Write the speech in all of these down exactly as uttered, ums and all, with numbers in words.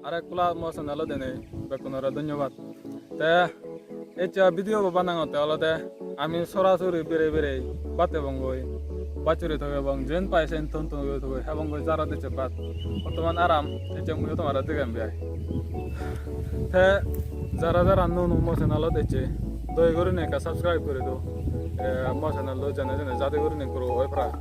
Arekkula mo channel-ot enei bekkunore dhonnobad. Te ecche video bo banangotte olode ami sorasori berei berei bhat hebongoi, bachuri togebong, jen pai sen ton ton guri togei hebongoi jarot ecche bhat. Bottoman aram ecche muiyo tomare degem biyai. Te jara jara nuo nuo mo channel-ot ecche, doye gurinei ekka subscribe guri do. Eh, mo channel-o jene jene jadi gurinei grow oi para.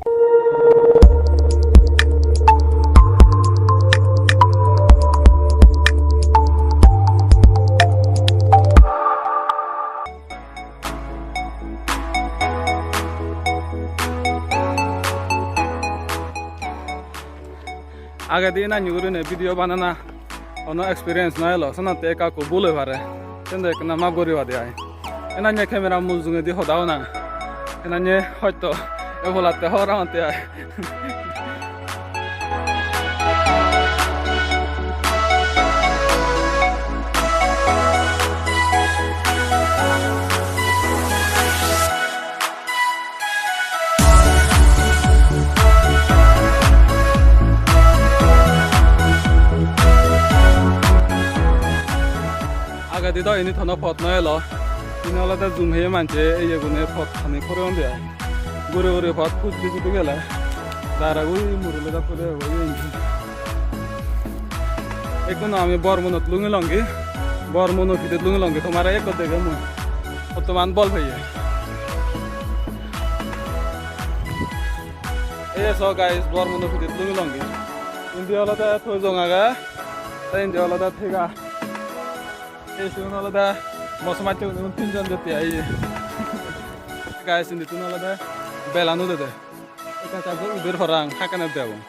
Agedi enanyo gurinei video banana hono experience no elo, senotte ekka ekka bhul oi pare. Sende ekkena map guribadi ai. Enanye camera mujungedi hoda honang. Enanye hoito ebolatte hobor pangor te ai. Agedi do ini hono pot no elo. Ini olode jum heye manje iyegune pot hani poreyon de ai. Gure gure pot pujdi pujdi gele. Dara ui murule da pore oi indi. Ekkuno ami Bormonot lungilongi. Bormono pidit lungilongi. Tomare ekko dege mui. Bottoman bol peye. Ei so guys, Bormono pidit lungilongi. Indi olode thoi jong age. Te indi olode thega. Ei sigun olode mo somajje gun tinjon jotti ai. Guys, indittun olode belan udede. Ekka ekka guri uder parang, hakkene degong.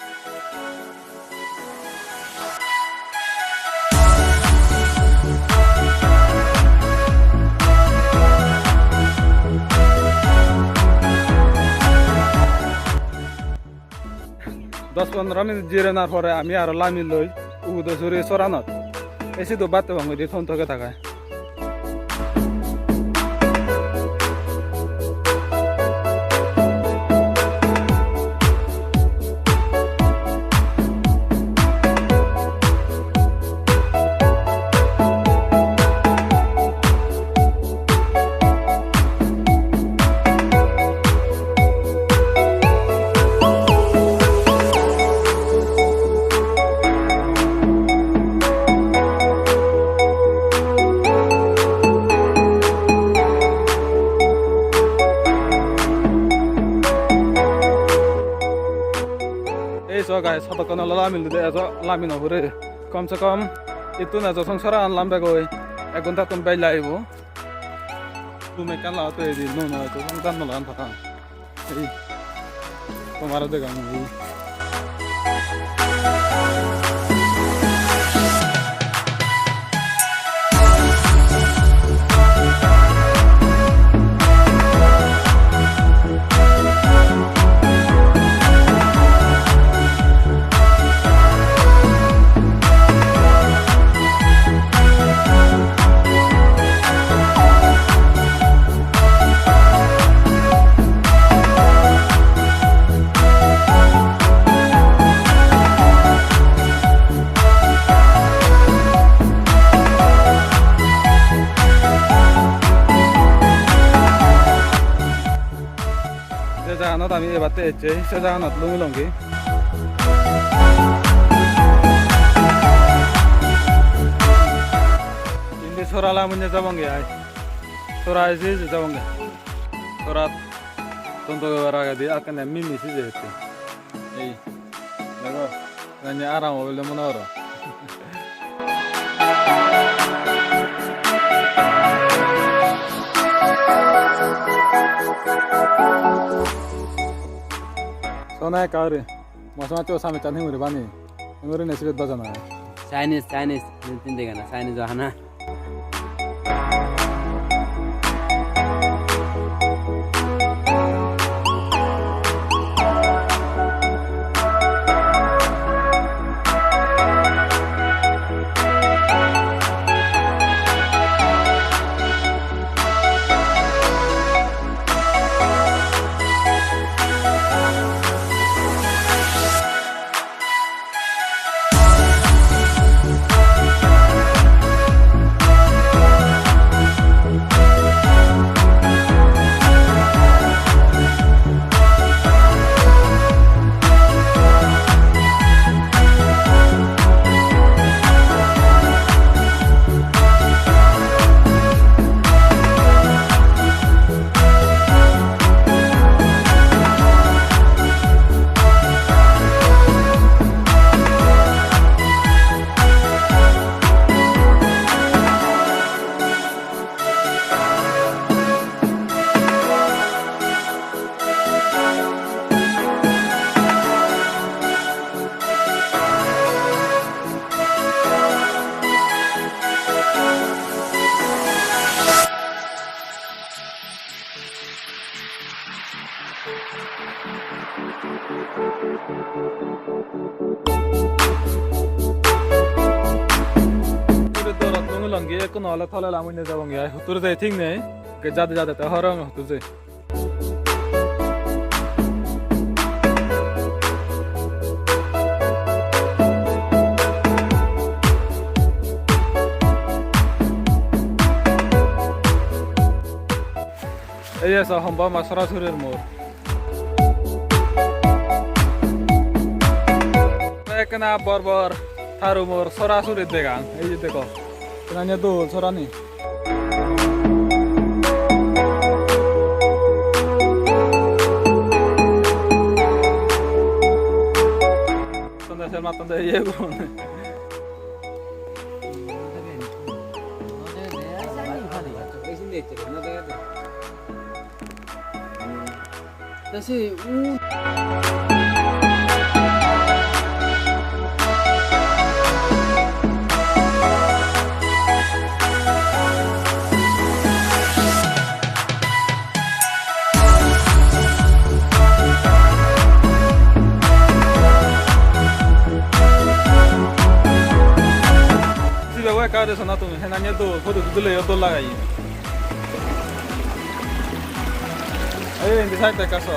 Dos pondro minute jirenar pore ami aro lamiloi Ugudosuri soranot. Ei sidu bhat hebong hoide ton toge thage. Ei so guys, hodokkon olo lamilode, ejo lami no pure. Kom se kom ittun ejo song soragan lambegoi ek ghontattun bej lagibo. Room ekkan lagot toyedi, nuo nuo ekko room ekkan lagan para. Ei, tomare degang ei. Je jaganot ami ebatte ecche, se jaganot lungilongi. Indi sora lamunne jabonge ai. Sora ejei ejei jabonge. Sorat ton togebar agedi ekkene mimi sije hette. Ei, dego, nanye aram obo bile mone goro. Sona ekka guri. Moso macho samechan hinguri bani. Hinguri ne sibet bajana. Chinese, Chinese. Din tin degana, Chinese hana. Longi ekku no ole tole lamui ne jabongi ai. Huttur jai thik nei. Ke jade jade te horong huttur jai. Ei eso hombo ma sorasurir mor. Ekkena bor bor tharu mor sorasuri degang. Ei je dego. Ekkena dol sorani. Tonde sel mattonde iye gurun. Te se un- Sibe bo ekka ade sona tumi, henanye dol, photo tuleyo dol lageye. Ei, indi side ekka so.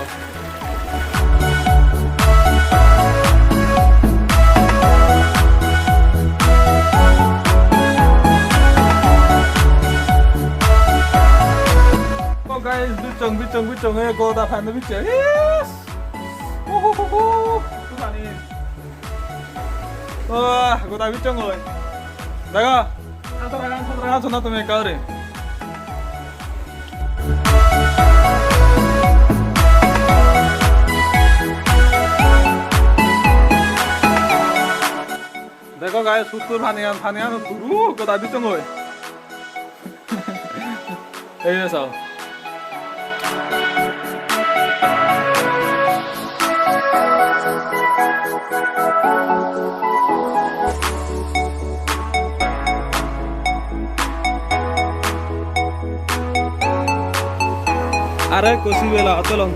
Oh, guys, bichong, bichong, bichong, eh, goda fan bichong. Yes! Uhuhuhu. Wah, goda bichong oi. Dega? Sotro gram, sotro gram, sona tumi ekka guri. Dego guys, huttur panigan, panigan turu goda bichong oi. Ei je sao. Aro ekko sibela otolong.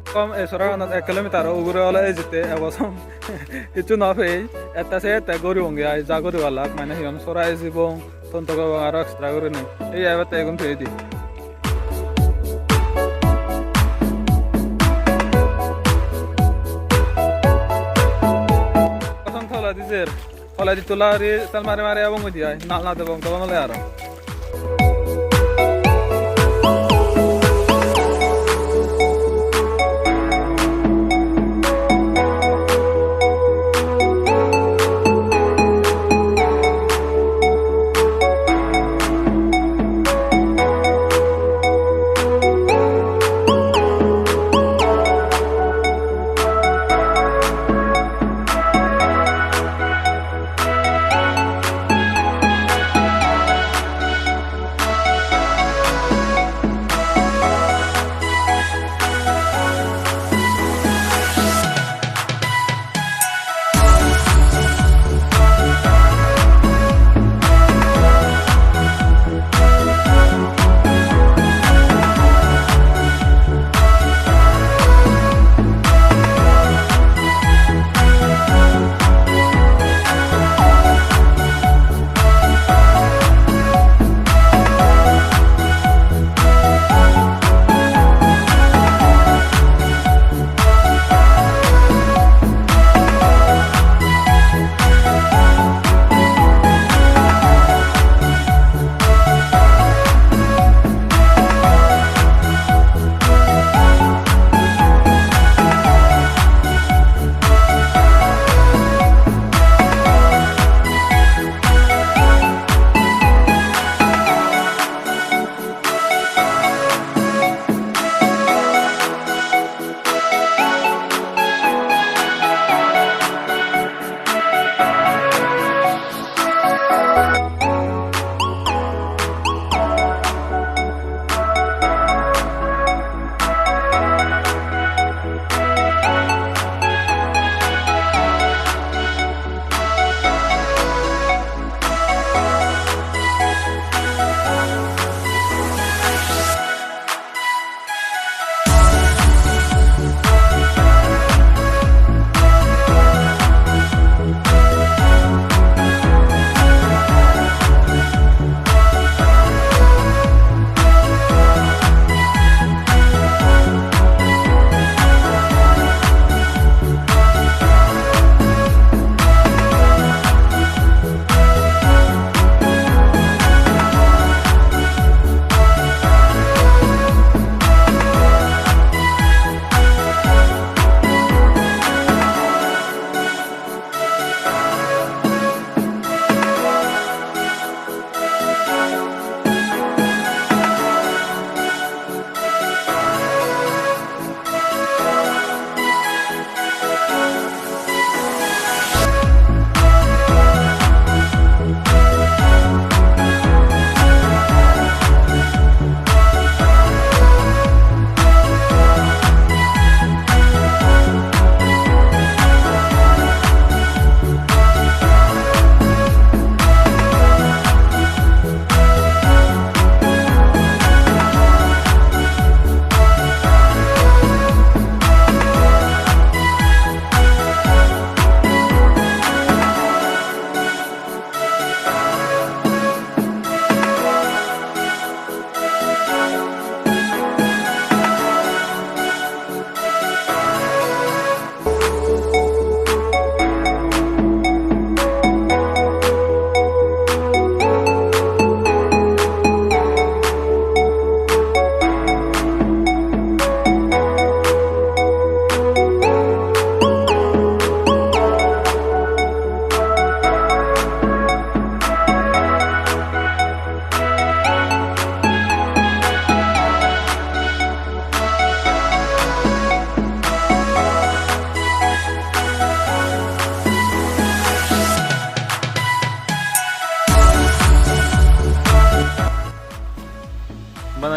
Kom ei soraganot ek kilometer ugure ole ejette ebo som. Hissu no pei, ette se ette guribonge ai, ja guribar lak, mane hi hon sora ejibong. Ton toke bang aro extra gurinei. Ei ebette igun peyedi. Koson toledi jer. Toledi tula guri sal mari mari ebong udi ai. Nal na debong tobon ole aro.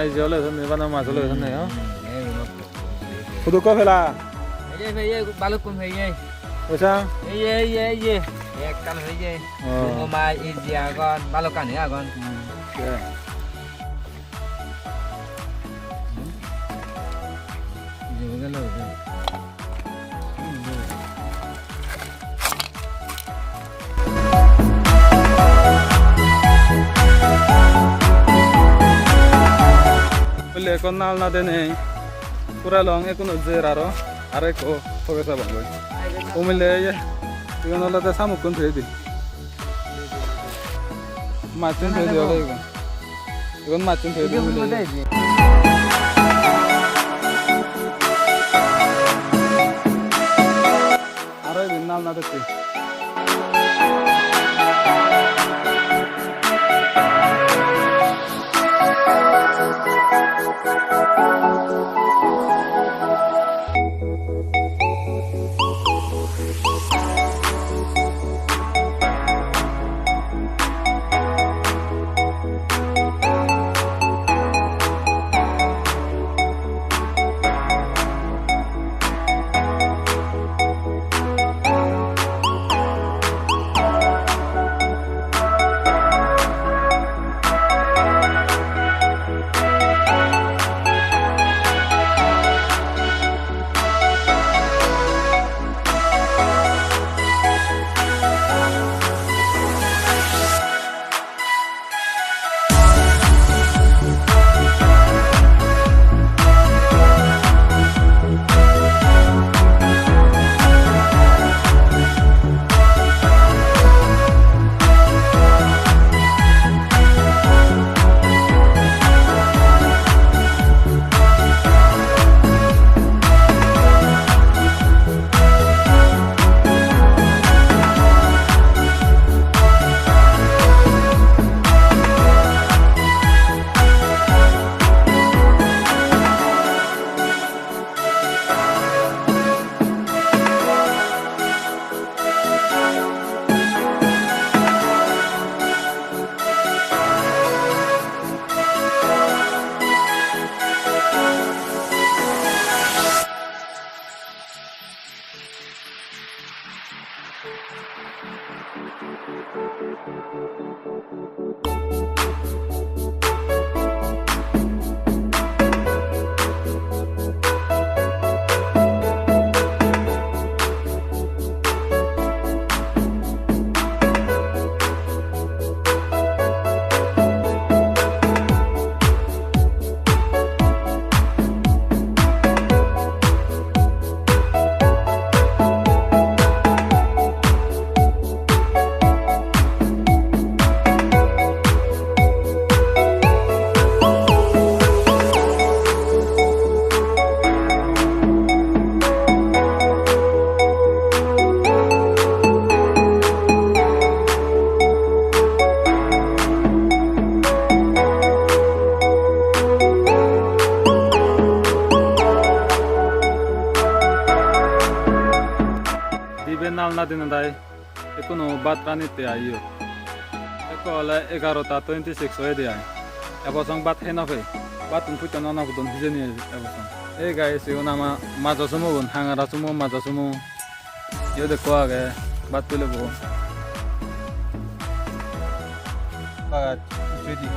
Ei je ole sonni, bana maj ole sonni, ha? Hmm, ei unot. Hudu ko phela? Ei je, ei je, balukkun ei je. Osa? Ei je, ei je, ei je. Ekkan ei je. Oh. Rungo maj, ei je agon, balokkani agon. Hmm, yeah. Bole ekko nal nadenei pura long, ekkuno jer aro, aro ekko toge sabongoi. Umile ye, igun olode samukkun toyedi. Machchun toyedi ole igun. Igun machchun toyedi. Aro igun nal nadekke. Dibe nal nadinedai. Ekkuno bhat ranitte ai iyot. Ekko ole egarota twenty six oyede ai. Ebo song bhat hei no pei. Bhattun puttan no pudon hijeni ebo song. Ei guys, igun ama majo sumogun, hangara sumo, majo sumo. Iyot ekko age, bhat tulebo. Bagat, ucchedi.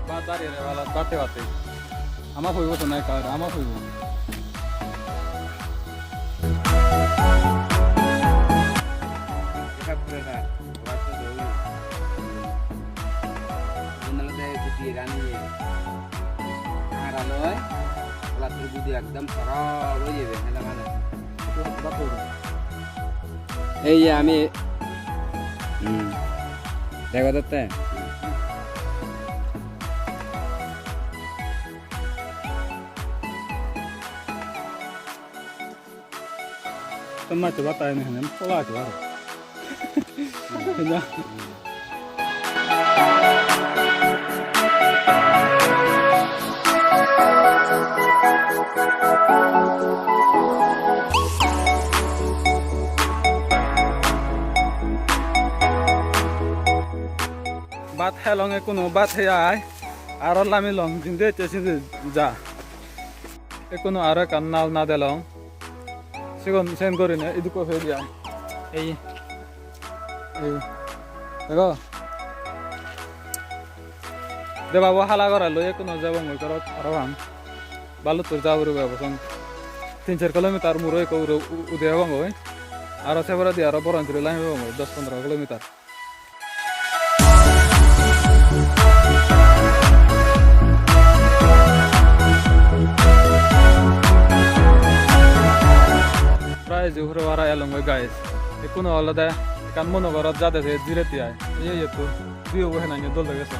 Bhat bari re, bhat bate bate. Ama puribo to nai kar, ama puribo. Iyen olode gudi ekkan iye. Hara loi, olattur gudi ekdom sorok oi jebe, hele mane. Ei je ami, hmm, dega jatte. Ton mach bata ini hene pola acho aro. Hena. Elong ekkuno bhat hei ai, aro lami long jindi ecche sindi ja. Ekkuno aro ekkan nal nadelong. Sigon sen gurinei idukko pedi ai. Ei. Ei. Dego? Debabo hala gorelloi ekkuno jebongoi gorot parapang. Baluttur ja puribo ebo son. Tin ser kilometer muro ekko uro u-, ude obongoi. Aro se poredi aro Boransuri lami obongoi dos pondro kilometer. Prai je hure bara elongoi guys. Ekkuno olode ekkan mono gorot jade se jireti ai. Iye iye to view bo henanyo dol degese.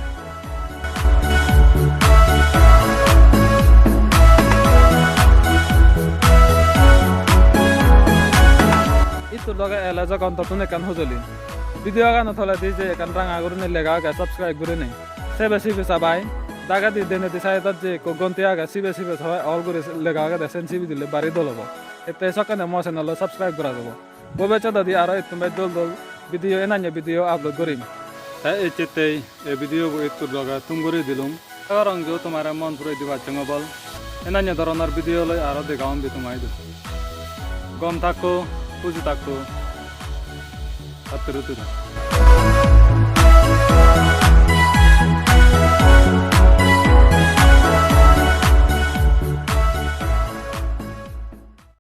Ittur doge ele jogon tottun ekkan hojoli. Video gano toledi je ekkan ranga gurinei lega age subscribe gurinei. Sibe sibe sabai. Dagedi denedi side-ot je ekko gonti age sibe sibe sabai all guri lega agede sen sibe dile bari dol obo. Ette sokkene mo channel-o subscribe gora jabo. Bobissotedi aro ittun bej dol dol video enanye video upload gorim. Te ecchettei ei video bo ittur doge thum guri dilung. Agarong jo tomare mon purei dibattong obol. Enanye doronor video loi aro dega ombi toma idu. Gom thakko, huji thakko. Patturuturu.